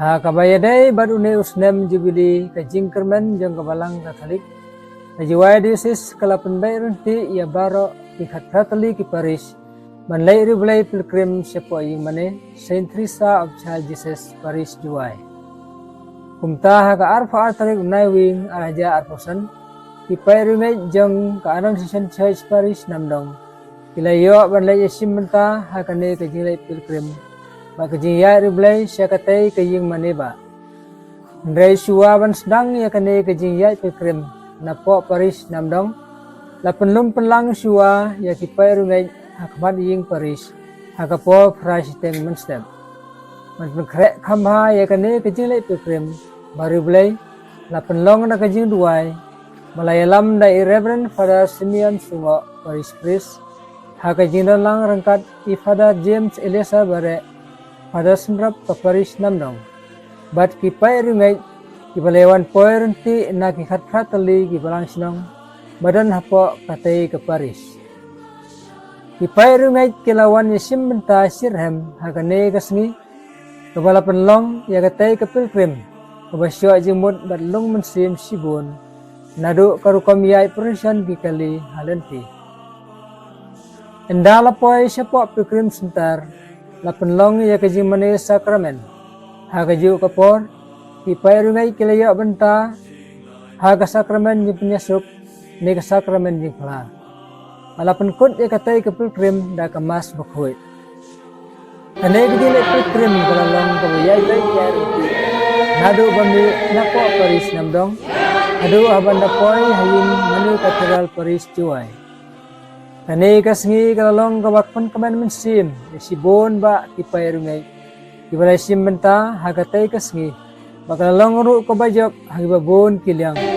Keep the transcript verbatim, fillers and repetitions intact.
Ha kaba ïadei bad une u snem Jubili ka jingkyrmen jong ka Balang Katholik, ka Jowai Diocese ka la pynbeit ryntih ïa baroh ki khatphra tylli ki parish ban leit riewblei pilgrim shapoh ïingmane Saint Teresa of Child Jesus Parish Jowai. Kumta ha ka arphew ar tarik u Naiwieng ar hajar arphew san, ki paid riewngeit jong ka Annunciation Church Parish Namdong ki la ïoh ban leit ïashim bynta ha kane ka jingleit pilgrim bad ka jingïaid riewblei sha katei ka ïingmane bah. Hynrei shuwa ban sdang ïa kane ka jingïaid pilgrim napoh parish Namdong, la pynlum pynlang shuwa ïa ki paid riewngeit ha khmat ïing parish ha ka por phra shiteng mynstep. Ban pynkhreh kham bha ïa kane ka jingleit pilgrim ba riewblei, la pynlong da ka jingduwai ba la ïalam da i Reverend Father Simeon Sungoh, Parish Priest, ha ka jingdonlang ryngkat i Father James Eliasar Bareh, Father synrap ka parish Namdong, bad ki paid riewngeit kiba la ïawan poi ryntih na ki khatphra tylli ki balang shnong ba don hapoh katei ka parish. Ki paid riewngeit ki la wan ïashim bynta shitrhem ha kane ka sngi, kaba la pynlong ïa katei ka pilgrim kaba shoh jingmut bad lung mynsiem shibun naduh ka rukom ïaid procession ki kali ha lynti. Ynda la poi shapoh pilgrim center, la pynlong ïa ka jingmane sakramen. Ha kajuh ka por, ki paid riewngeit ki la ïoh bynta ha ka sakramen jingpynïasuk ne ka sakramen jingphla. Ba la pynkut ïa katei ka pilgrim da ka Mass bakhuid. Kane ka jingleit pilgrim ka la long kaba ïaid beit ïaid ryntih naduh ba mih napoh parish Namdong haduh haba ynda poi ha ïingmane Cathedral Parish Jowai. Kane ka sngi ka la long kaba pynkmen mynsiem ïa shibun bah ki paid riewngeit kiba la shim bynta ha katei ka sngi, bad ka la long ruh kaba jop ha kiba bun ki liang.